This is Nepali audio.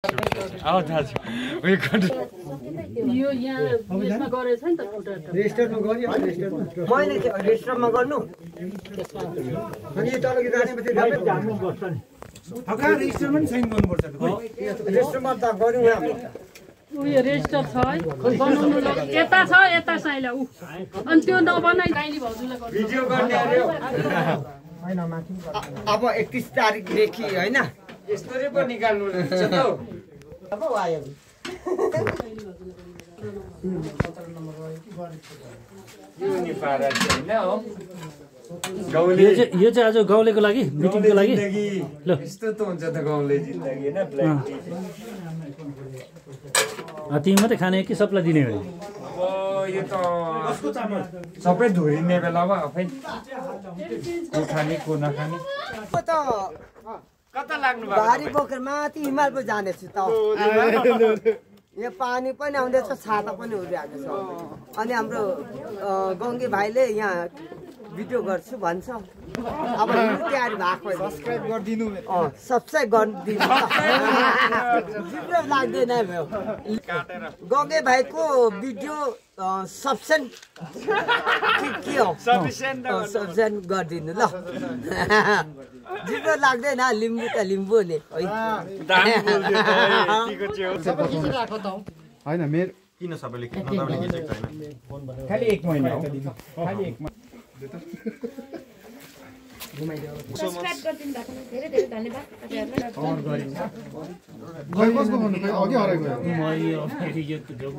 आओ दाजु उयो गर्नु यो यहाँ यसमा गरेछ नि त फुटर रेजिस्टरमा गरियो रेजिस्टरमा मैले रेजिस्टरमा गर्नु अनि यो तलको जानेपछि जानु पर्छ नि हका रेजिस्टरमा नि साइन गर्नुपर्छ त रेजिस्टरमा त गर्नु हामी उयो रेजिस्टर छ है बनाउनु यता छ यता साइला उ अनि त्यो नबनाइ गाइली भाउजूलाई गर्नु भिडियो गर्ने आयो हैन माथि अब 31 तारिख देखि हैन यस्तोले पो निकाल्नु हुन्छ त अब आयो यो नि पारा छैन हो यो चाहिँ आज गाउँलेको लागि मिटिङको लागि ल यस्तो त हुन्छ त गाउँले जिन्दगी हैन ब्ल्याक टी तिमी मात्रै खाने कि सबलाई दिने हो अब यो त सबै धुरिने बेलामा आफै को खाने को नखाने त कता लाग्नु भएको भारी बोकेर माथि हिमाल पो जानेछु त यहाँ पानी पनि आउँदैछ छाता पनि उडिरहेको छ अनि हाम्रो गङ्गे भाइले यहाँ भिडियो गर्छु भन्छ अब तयारी भएको सब्स्क्राइब गरिदिनु सब्स्क्राइब गरिदिनु लाग्दैन गङ्गे भाइको भिडियो सब्सेन्ट के हो सब्सेन्ट गरिदिनु ल जिब्रो लाग्दैन लिम्बू त लिम्बू नि होइन मेरो किन सबैले खाली 1 महिना हो खाली 1 महिना सब्स्क्राइब गरिदिनु भएको धेरै धेरै धन्यवाद कसको भन्नु अघि हराइ गयो